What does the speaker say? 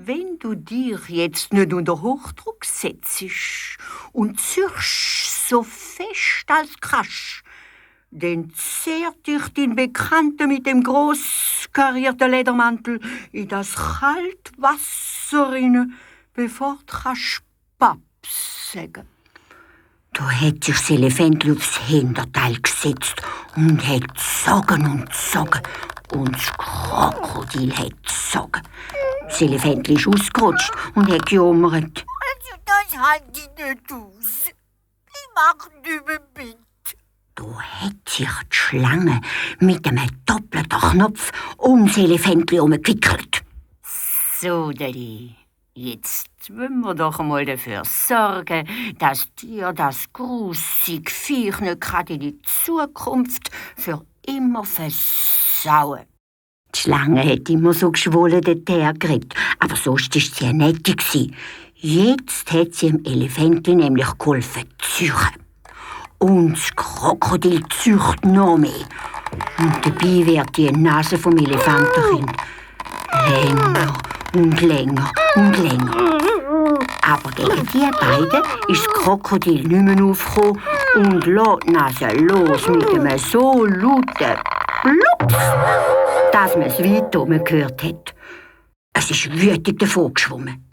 wenn du dir jetzt nicht unter Hochdruck setzt und zürchst so fest als kannst, dann zehrt dich dein Bekannter mit dem gross karierten Ledermantel in das kalte Wasser rein, bevor du Paps sagen. Da hat sich das Elefantli aufs Hinterteil gesetzt und hat gesogen und das Krokodil hat gesogen. Das Elefantli ist ausgerutscht und hat gejummert. Also das halte ich nicht aus. Ich mach nicht mehr mit. Da hat sich die Schlange mit einem doppelten Knopf ums Elefantli herumgewickelt. So, Daddy, jetzt wollen wir doch mal dafür sorgen, dass dir das grusige Viech nicht gerade in die Zukunft für immer versauen. Die Schlange hat immer so geschwollen dahergeredet, aber sonst war sie eine Nette. Jetzt hat sie dem Elefantli nämlich geholfen zu züchten. Und das Krokodil zücht noch mehr. Und dabei wird die Nase vom Elefantenkind länger und länger und länger. Aber gegen die beiden ist das Krokodil nicht mehr aufgekommen und lässt die Nase los mit einem so lauten Plupf, dass man es weit oben gehört hat. Es ist wütend davon geschwommen.